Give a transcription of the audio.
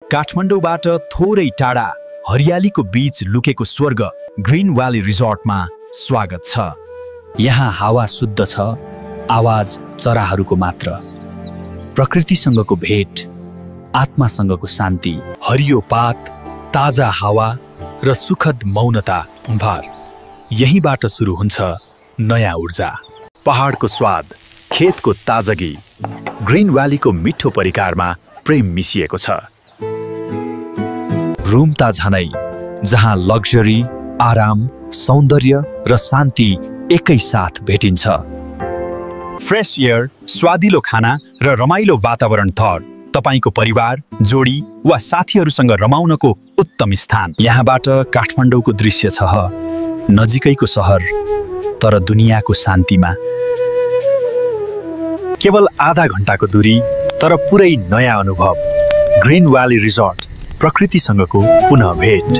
काठमाडौँबाट थोरै टाढा हरियालीको बीच लुकेको स्वर्ग ग्रीन भ्याली रिजोर्टमा स्वागत छ। यहाँ हावा शुद्ध छ, आवाज चराहरूको मात्र। प्रकृतिसँगको भेट, आत्मासँगको शान्ति, हरियो पात, ताजा हावा र सुखद मौनता उम्भार। यहीँबाट सुरु हुन्छ नयाँ ऊर्जा। पहाडको स्वाद, खेतको ताजगी, ग्रीन भ्यालीको मिठो परिकारमा प्रेम मिसिएको छ। रुम ता झनै जहाँ लग्जरी, आराम, सौन्दर्य र शान्ति एकै साथ भेटिन्छ। फ्रेश एयर, स्वादिलो खाना र रमाइलो वातावरण थर तपाईको परिवार, जोडी वा साथीहरूसँग रमाउनको उत्तम स्थान। यहाँबाट काठमाडौँको दृश्य छ, नजिकैको सहर तर दुनियाँको शान्तिमा। केवल आधा घण्टाको दूरी तर पुरै नयाँ अनुभव। ग्रीन भ्याली रिजोर्ट, प्रकृतिसँगको पुनः भेट।